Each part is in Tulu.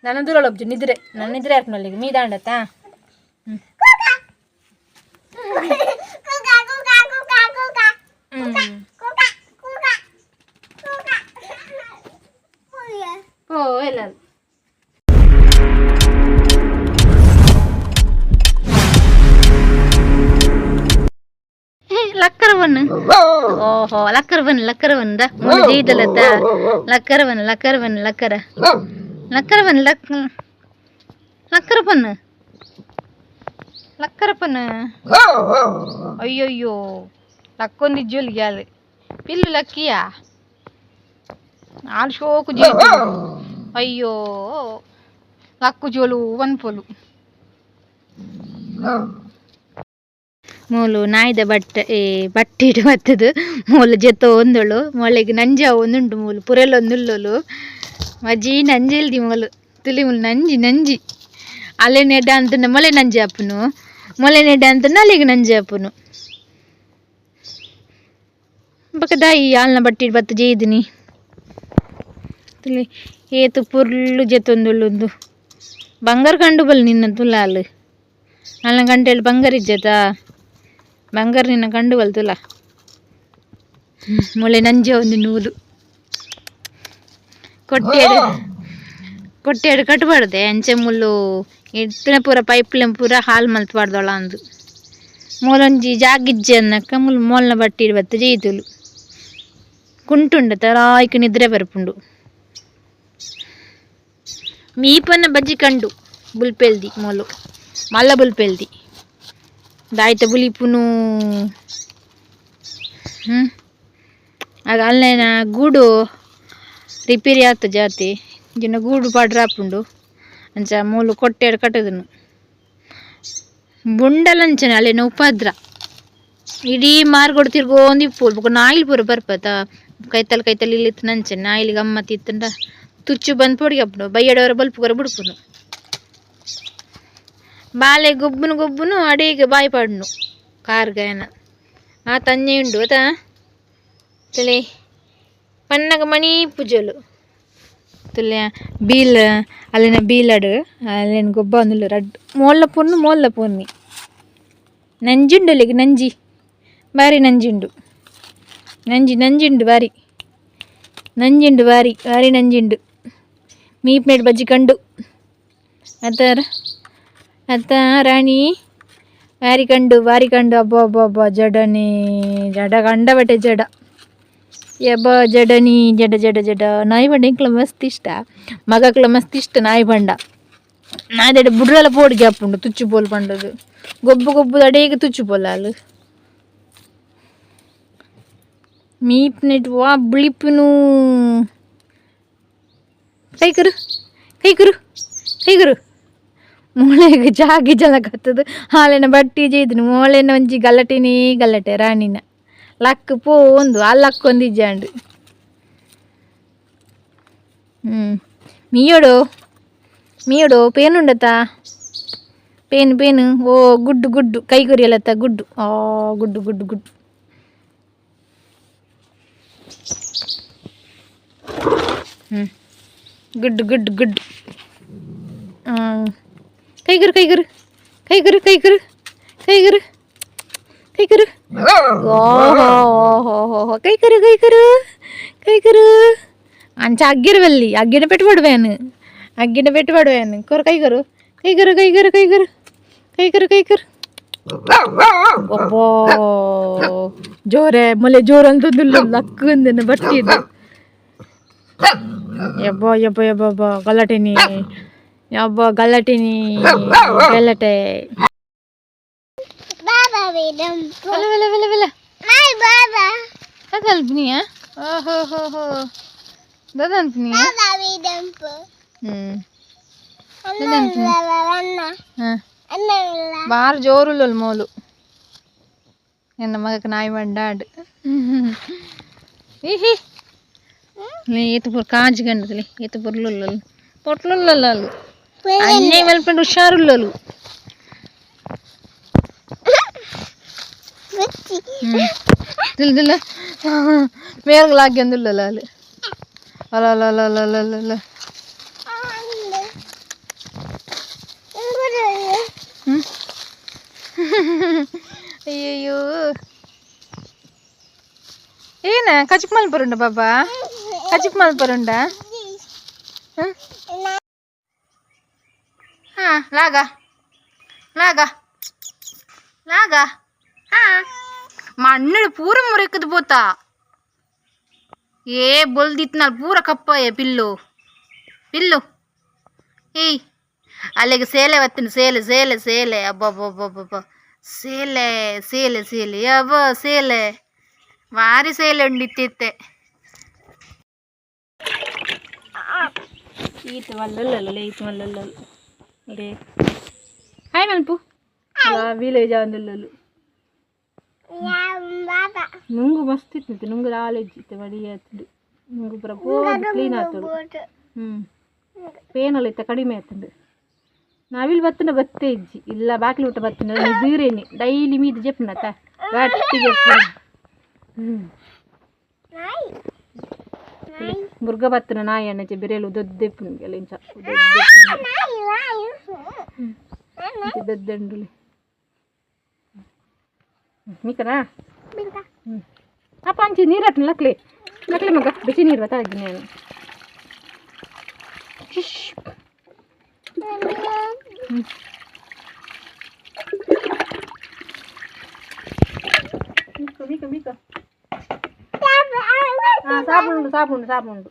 ನನ್ನ ದೂರ ಒಬ್ಜು ನಿದ್ರೆ ನನ್ನ ನಿದ್ರೆ ಹಾಕ್ನಲ್ಲಿಗೆ ಮೀದಾಂಡತ್ತಾ. ಹ್ಞೂ ಓ ಎಲ್ಲ. ಲಕ್ಕರ ಬನ್ನು. ಓಹೋ, ಲಕ್ಕರ ಬನ್, ಲಕ್ಕರ ಬಂದ ಮೂರು ಜೈದಲತ್ತ. ಲಕ್ಕರ ಬನ್, ಲಕ್ಕರ ಬನ್, ಲಕ್ಕರ, ಲಕ್ಕರ ಬನ್, ಲಕ್ ಲಕ್ಕರ ಬನ್ನು, ಲಕ್ಕರ ಪನ್ನು. ಅಯ್ಯಯ್ಯೋ, ಲಕ್ಕೊಂದು ಜೋಲಿಗೆ ಅಲ್ಲಿ ಪಿಲ್ಲು ಲಕ್ಕಿಯಾ ಆಲ್ ಶೋಕು ಜೀ. ಅಯ್ಯೋ, ಲಕ್ಕು ಜೋಲು ಪೊಲು ಮೂಲು ನಾಯ್ದ ಬಟ್ಟೆ ಏ ಬಟ್ಟೆ ಇಡು ಬತ್ತದು. ಮೂಲು ಜೆತ್ತ ಒಂದಳು ಮೊಳೆಗೆ ನಂಜ ಒಂದುಂಡು. ಮೂಲು ಪುರೆಲ್ ಒಂದುಳ್ಳೋಲು ಮಜ್ಜಿ ನಂಜೆಲ್ದಿ ಮೂಲು ತುಲಿ ಮೂಲು ನಂಜಿ ನಂಜಿ. ಅಲ್ಲೇನೆ ಅಂತಂಡ ಮೊಲೆ ನಂಜಿ ಅಪ್ಪನು, ಮೊಲೆ ನೆಡ್ಡ ಅಂತಂಡ ಅಲ್ಲಿಗೆ ನಂಜಿ ಅಪ್ಪನು. ಬೊಕ ದಾಯಿ ಆಲ್ನ ಬಟ್ಟಿ ಬತ್ತು ಜೇದಿನಿ ತುಲಿ. ಏತು ಪುರ್ಲು ಜೆತ್ತೊಂದುಳ್ಳುಂದು ಬಂಗಾರ ಕಂಡು ಬಲ್ ನಿನ್ನ ತುಲಾಲ್ ಅಲ್ನ ಗಂಟೆಳು ಬಂಗಾರ ಇಜ್ಜತಾ. ಬಂಗಾರ ನಿನ್ನ ಕಂಡು ಬಲ್ ತುಲಾ. ಮೊಳೆ ನಂಜೆ ಒಂದು ನೂಲು ಕೊಟ್ಟೆಡು ಕೊಟ್ಟೆಡು ಕಟ್ಟಬಾರ್ದೆ. ಅಂಚೆ ಮುಳ್ಳು ಇತ್ತಿನ ಪೂರ ಪೈಪ್ಲೆನ್ ಪೂರ ಹಾಲ್ ಮಲ್ತ್ ಪಾಡ್ದೊಳ ಅಂದು. ಮೂಲೊಂಜಿ ಜಾಗಿಜ್ಜೆ ಅನ್ನಕ್ಕ ಮುಲ್ ಮೋಲ್ನ ಬಟ್ಟಿ ಬತ್ತು ಜೈತುಲು ಕುಂಟುಂಡ ತರಾಯ್ಕ್ ನಿದ್ರೆ ಬರ್ಪುಂಡು. ಮೀಪನ ಬಜ್ಜಿ ಕಂಡು ಬುಲ್ಪೆಲ್ದಿ ಮೋಲು ಮಲ್ಲ ಬುಲ್ಪೆಲ್ದಿ ದಾಯ್ತ ಬುಲಿಪುನು. ಹ್ಞೂ ಆಗ ಅಲ್ಲೇನ ಗೂಡು ರಿಪೇರಿ ಆತ ಜಾತಿ ಜಿನ ಗೂಡು ಪಾಡ್ರ ಆಪುಂಡು. ಅಂಚ ಮೂಲು ಕೊಟ್ಟೆಡ್ ಕಟ್ಟುದನು ಬುಂಡಲಂಚನೆ ಅಲ್ಲೇನ ಉಪದ್ರ. ಇಡೀ ಮಾರ್ಗೋಡು ತಿರ್ಗೋಂದು ಇಪ್ಪು. ಬೊಕ ನಾಯಿಲ್ ಪೂರ ಬರ್ಪತ ಕೈತಲ್ ಕೈತಲ್. ಇಲ್ಲಿ ಇತ್ತು ನಾಯಿಲ್ ಗಮ್ಮತ್ ಇತ್ತಂಡ ತುಚ್ಚು ಬಂದು ಪೊಡಿಗೆ ಆಪುಂಡು. ಬಯ್ಯಡವರ ಬಲ್ಪುಗರ ಬುಡ್ಪುನು. ಬಾಲೆ ಗೊಬ್ಬುನು ಗೊಬ್ಬುನು ಅಡೇಗೆ ಬಾಯಿ ಪಾಡುನು ಕಾರ್ಗಾಯನ ಆ ತಂಜೆ ಉಂಡು ಅತಾ ತುಲೆ. ಪನ್ನಗ ಮಣಿ ಪೂಜಲು ತುಲೆ ಬೀಲ್ ಅಲ್ಲಿನ ಬೀಲಡ್ ಅಲ್ಲೇನು ಗೊಬ್ಬ ಒಂದುಲ್ಲ. ರಡ್ಡ್ ಮೋಲ್ಲ ಪೊನ್ನು ಮೋಲ್ಲ ಪೊನ್ನಿ ನಂಜುಂಡು. ಅಲ್ಲಿಗೆ ನಂಜಿ ಬಾರಿ ನಂಜುಂಡು. ನಂಜಿ ನಂಜುಂಡು ಬಾರಿ ನಂಜುಂಡು ಬಾರಿ ಬಾರಿ ನಂಜುಂಡು. ಮೀಪ್ನೇಟ್ ಬಜ್ಜಿ ಕಂಡು ಅತ್ತಾರ ಅತ್ತ ರಾಣಿ ಬಾರಿ ಕಂಡು ಬಾರಿ ಕಂಡು. ಅಬ್ಬ ಅಬ್ಬ ಅಬ್ಬ, ಜಡನೇ ಜಡ ಕಂಡ ಬಟ್ಟೆ ಜಡ ಯಬ್ಬ ಜಡನಿ ಜಡ ಜಡ ಜಡ. ನಾಯಿ ಬಂಡ ಎಂಕ್ಲ ಮಸ್ತ್ ಇಷ್ಟ, ಮಗಕ್ಲ ಮಸ್ತ್ ಇಷ್ಟ ನಾಯಿ ಬಂಡ. ನಾಯ್ದೆಡೆ ಬುಡ್ರಲ ಪೋಡಿಗೆ ಆಪುಂಡು. ತುಚ್ಚು ಬೋಲ್ ಪಂಡದು ಗೊಬ್ಬು ಗೊಬ್ಬು ಅಡೇಗೆ ತುಚ್ಚು ಪೋಲ ಅಲ್ಲು ಮೀಪ್ನೆಟ್ ವಾ ಬುಳಿಪುನು. ಕೈಕರು ಕೈಕರು ಕೈಕರು. ಮೂಳೆಗೆ ಜಾಗಿ ಜಲಕತ್ತದು. ಹಾಲಿನ ಬಟ್ಟಿ ಜೈದನು ಮೋಳೆನ ಒಂಜಿ ಗಲಟೆನೇ ಗಲಟೆ. ರಾಣಿನ ಲಕ್ ಪೋ ಒಂದು ಆ ಲಕ್ ಒಂದು ಇಜ್ಜಾಂಡು. ಹ್ಞೂ ಮೀಯೋಡು ಮೀಯೋಡು ಪೇನುಂಡತಾ pain pain. ಓ ಗುಡ್ಡು ಗುಡ್ಡು ಕೈ ಕೊರಿಯಲತ್ತ ಗುಡ್ಡು. ಆ ಗುಡ್ಡು ಗುಡ್ಡು ಗುಡ್ಡು. ಹ್ಞೂ ಗುಡ್ಡು ಗುಡ್ಡು ಗುಡ್ಡು. ಕೈಗುರು ಕೈಗುರು ಕೈಗುರು ಕೈಗುರು ಕೈಗುರು ಕೈಗುರು. ಓಹೋ ಓಹೋ, ಕೈಕರು ಕೈಕರು ಕೈಕರು. ಅಂಚ ಅಗ್ಗಿರವಲ್ಲಿ ಅಗ್ಗಿನ ಪೆಟ್ಟು ಪಡುವೇನು, ಅಗ್ಗಿನ ಪೆಟ್ಟು ಪಡುವೇನು. ಕೊರು ಕೈಗರು ಕೈಗರು ಕೈಗರು ಕೈಗರು ಕೈಕರು ಕೈಕರು. ಅಬ್ಬೋ ಜೋರೆ ಮೊಲೆ ಜೋರು ಅಂತಂದಿಲ್ಲ. ಲಕ್ಕಂದನ ಬಟ್ಟಿ ಇದು. ಯಬ್ಬ ಯಬ್ಬ ಯಬ್ಬ, ಗಲಾಟೆನಿ ಯಬ್ಬ ಗಲಾಟೆನಿ ಗಲಾಟೆ. ಬೆಲೆ ಬೆಲೆ ಬೆಲೆ ಅಲ್ಪಿನಿಯಾ. ಓಹೋ ಹೋ ಹೋ, ದಾದ ಅನ್ಪಿನಿಯಾ. ಹ್ಞೂ ಹಾಂ ಬಾರ್ ಜೋರುಲ್ಲಲ್ ಮೋಲು. ಎನ್ನ ಮಗಕ್ಕೆ ನಾಯಿ ಬಂಡಾಡ್ ಇಹಿ. ಏತು ಪೂರ ಕಾಜಿ ಗಂಡದಲ್ಲಿ ಏತು ಪೊರ್ಲುಲ್ಲಲ್ ಪೊಟ್ಲುಲ್ಲಲ್ಲ ಅನ್ಯ ಮಲ್ಪಂಡು ಹುಷಾರುಲ್ಲಲು. ದಿಲ್ ದಿಲ್ಲ ಮೇಲ್ಗಲಾಗ್ಯಂದುಲ್ಲಲ್ಲ ಅಲ್ಲಿ. ಅಲ್ಲ ಅಲ್ಲ ಅಲ್ಲ ಅಲ್ಲ ಅಲ್ಲ ಅಲ್ಲ. ಅಯ್ಯಯ್ಯೋ ಏನ ಕಚಿಪ್ ಮಲ್ಪರುಂಡ ಬಾಬಾ ಕಚಿಪ್ ಮಲ್ಪರುಂಡ ಹಾ ಲಾಗ ಲಾಗ ಲಾಗ ಹಾ ಮಣ್ಣು ಪೂರ ಮುರಿಕದ ಪೋತ ಏ ಬೊಲ್ದಿತ್ನಾಲ್ ಪೂರ ಕಪ್ಪಯ್ಯ ಪಿಲ್ಲು ಪಿಲ್ಲು ಏಯ್ ಅಲ್ಲಿಗೆ ಸೇಲೆ ಬತ್ತಿನ ಸೇಲೆ ಸೇಲೆ ಸೇಲೆ ಅಬ್ಬಬ್ಬಬ್ಬಬ್ಬ ಸೇಲೆ ಸೇಲೆ ಸೇಲೆ ಅಬ್ಬ ಸೇಲೆ ಭಾರಿ ಸೇಲೆ ಉಂಡಿತ್ತಿತ್ತೆ ಈತ ಮಲ್ಲಲ್ಲ ಈತ ಮಲ್ಲಲ್ಲ ಹಾಯ್ ಮಲ್ಪು ವಿಲೇಜ್ ಆಂದಲ್ಲಲು ನುಂಗು ಮಸ್ತ್ ಇತ್ತು ನುಂಗು ದಾಲೆಜ್ಜಿ ಇತ್ತೆ ಬಡಿ ಆತುಂಡು ನುಂಗು ಪೂರ ಪೋದು ಕ್ಲೀನ್ ಆತುಂಡು ಪೇನಲ್ಲ ಇತ್ತ ಕಡಿಮೆ ಆತುಂಡು ನಾವಿಲ್ ಬತ್ತನ ಬತ್ತೇ ಇಜ್ಜಿ ಇಲ್ಲ ಬಾಕಿಲು ಊಟ ಬತ್ತನ ದೂರೇನೆ ಡೈಲಿ ಮೀದು ಜೆಪ್ಪುನತ ಗಟ್ಟಿ ಜೆಪ್ಪು ಮುರ್ಗ ಬತ್ತನ ನಾಯಿ ಅಣ್ಣಚೆ ಬಿರೇಲು ದೊಡ್ಡ ಇಂಚ ದೊಡ್ಡ ಮೀಕನಾ ಅಪ್ಪ ಅಂಚಿ ನೀರು ಹಾಕ್ನಿ ಲಕ್ಲೆ ಲಕ್ಲೆ ಮಗ ಬಿಸಿ ನೀರು ಬತ್ತಾ ನಾನು ಮೀಕ ಮೀಕ ಹಾಂ ಸಾಬುಂಡು ಸಾಬುಂಡು ಸಾಬುಂಡು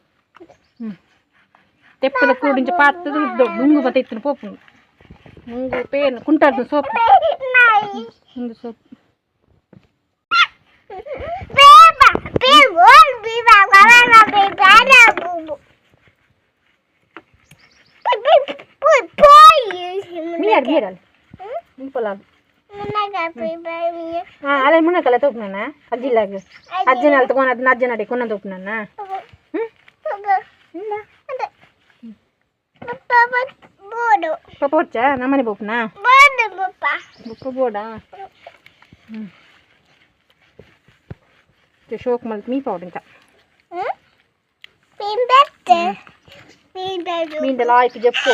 ತೆಪ್ಪದ ಕೂడింಚ ಪಾತ್ರದ ನುಂಗು ಬತ್ತೈತಿನ ಪೋಪುಂಡು ನುಂಗು ಪೇನು ಕುಂಟಾಡ್ದು ಸೋಪು ಒಂದು ಸೋಪು ಮೀಯಾಡ್ ಮೀಯಾಡಲ್ಲ ನಿಂಪೊಲಾದು ಹಾಂ ಅದೇ ಮುನ್ನಕಲ್ಲ ತೋಪುನ ಅಜ್ಜಿಲ್ಲಾಗ ಅಜ್ಜಿನ ಅಲ್ಲಿ ತಗೊಂಡು ಅದನ್ನ ಅಜ್ಜನ ಅಡಿ ಕೊನ್ನ ತೋಪುನ ಹ್ಞೂ ಇಲ್ಲ ಪಪ್ಪ ಹೊಚ್ಚ ನಮ್ಮನೆ ಬೋಪನಾ ಬೊಕ್ಕ ಬೋಡಾ ಹ್ಞೂ ಶೋಕ್ ಮಲ್ತ್ ಮೀ ಪೌಡ್ ಮೀಂದೆಲ್ಲ ಆಯ್ತು ಜಪ್ಪು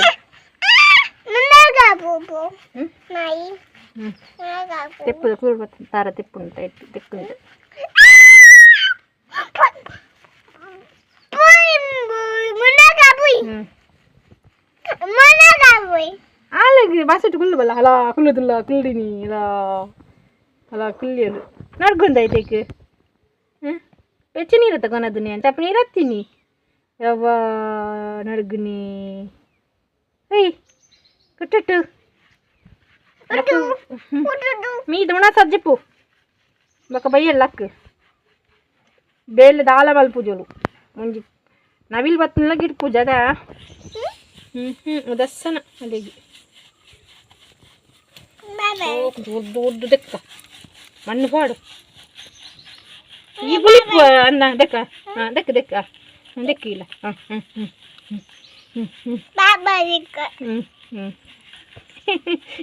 ತೆಪ್ಪುದ ಕೂರು ತಾರ ತೆಪ್ಪುಂಟ ಇಟ್ಟು ತೆಕ್ಕುಂಟು ಆಲಗ್ ಬಾಸೆಟ್ ಕುಲ್ಲು ಬಲ್ಲ ಅಲಾ ಕುಲ್ಲುದಿಲ್ಲ ಕುಲ್ದಿನಿ ಅಲಾ ಅಲಾ ಕುಲ್ಲಿಯರು ನಡ್ಗೊಂಡಾಯ್ತೇಕ್ ಹ್ಞೂ ಹೆಚ್ಚು ನೀರು ತಗೊಳೋದು ಅಂತ ಅಪ್ಪ ನೀರು ಹತ್ತೀನಿ ಯವ್ವ ನಡ್ಗುನಿ ಏಯ್ ಕುಟ್ಟಟ್ಟು ಮೀದ ಉಣ ಸಜ್ಜಿಪ್ಪು ಬೊಕ ಬಯ್ಯಲ್ಲ ಲಕ್ ಬೇಲೆ ದಾಲ ಮಲ್ಪುಜೋಲು ಒಂಜಿ ನವಿಲ್ ಬತ್ತಲ ಗಿಡ್ಪುಜ ಅದ ಹ್ಞೂ ಹ್ಞೂ ದಸ್ಸನ ಅಲ್ಲಿಗೆ ಉದ್ದು ಉದ್ದು ದೆಕ್ಕ ಮಣ್ಣು ಪಾಡು ಈ ಬುಳಿಪು ಅಂದ ದೆಕ್ಕ ಹಾಂ ದೆಕ್ಕ ದೆಕ್ಕ ದೆಕ್ಕ ಇಲ್ಲ ಹಾಂ ಹ್ಞೂ ಹ್ಞೂ ಹ್ಞೂ ಹ್ಞೂ ಹ್ಞೂ ಹ್ಞೂ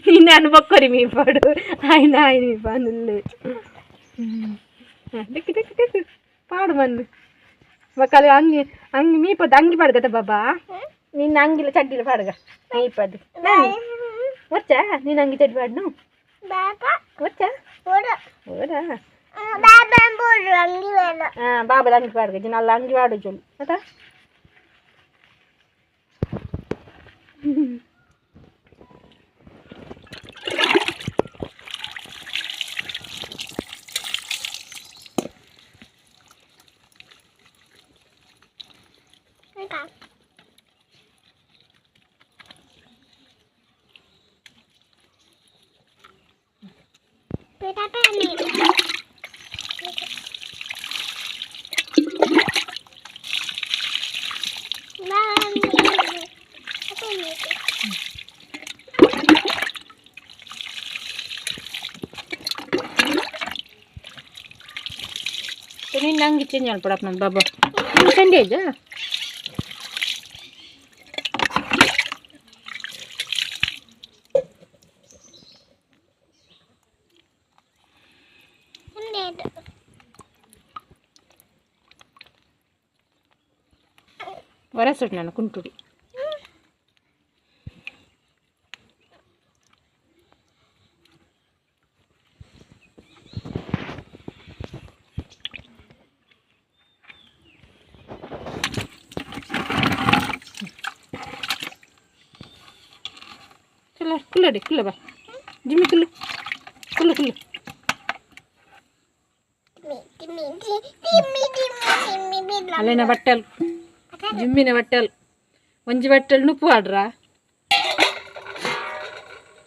ನಿನ್ನ ಅನುಭವಕ್ಕೊರಿ ಮೀ ಪಾಡು ಆಯ್ನ ಆಯ್ನ ಮೀ ಪಾನುಲ್ಲೆ ದೆಕ್ಕು ದೆಕ್ಕು ದೆಕ್ಕು ಪಾಡು ಮಣ್ಣು ಮಕ್ಕಳು ಅಂಗಿ ಅಂಗಿ ಮೀಪದ್ದು ಅಂಗಿ ಪಾಡ್ಗತ್ತ ಬಾಬಾ ನಿನ್ನ ಅಂಗಿಲ ಚಡ್ಡಿಲ ಪಾಡ್ಗ ಮೀಪದ್ದು ನಾನು వచ్చా నేను అంగి చెడ్డి పాడను వచ్చా ఓడా బాబా అంగి పాడుగా నల్ల అంగి వాడు చోళ్ళు అదా ನಿನ್ನ ಅಂಗಿ ಚೇಂಜ್ ಮಾಡ್ಕೊಡಪ್ಪ ನನ್ನ ಬಾಬಾ ನಿಮ್ಮ ಚಂಡಿ ಐಜಾ ವರಸುಟ್ ನಾನು ಕುಂಟುಡಿ ಕುಲ್ಲಡಿ ಕುಲ್ಲ ಬಾ ಜಿಮ್ಮಿ ಕುಲ್ಲು ಕುಲ್ಲು ಕುಲ್ಲು. ಅಲ್ಲೇನ ಬಟ್ಟಲ್ ಜಿಮ್ಮಿನ ಬಟ್ಟಲ್ ಒಂಜಿ ಬಟ್ಟಲ್ ನುಪ್ಪು ಆಡ್ರ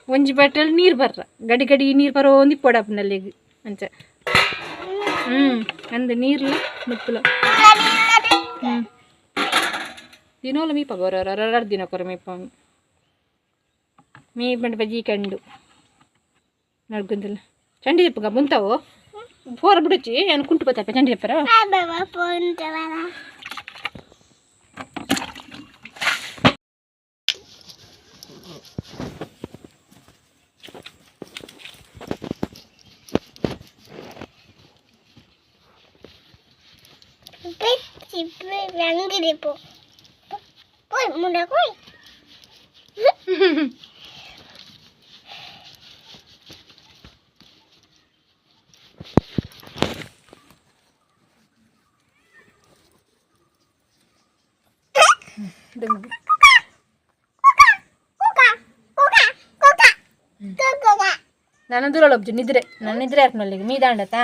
ಒಂಜಿ ಬಟ್ಟಲ್ ನೀರು ಬರ್ರ ಗಡಿ ಗಡಿ ನೀರು ಬರೋ ಒಂದು ಪೊಡಪ್ನಲ್ಲಿಗೆ ಅಂಚ. ಅಂದ್ ನೀರ್ಲ ನುಪ್ಪುಲ. ದಿನೋಲ ಮೀಪ ಗೊರ ದಿನ ಕೊರ ಮೀಪ ಮೀ ಬಂಡ ಬಜಿ ಕಂಡು ನಡ್ಗುಂದಿಲ್ಲ ಚಂಡಿ చెప్పగా ಮುಂತಾವು ಫೋರ ಬಿಡುಚಿ ಏನು ಕುಂಟು ಬತ್ತಪ್ಪ ಚಂಡಿ చెప్పಾರ. ನಾನು ದೂರ ಒಬ್ಜು ನಿದ್ರೆ ನಾನು ನಿದ್ರೆ ಹಾಕ್ನಲ್ಲಿಗೆ ಮೀ ದಾಂಡತಾ.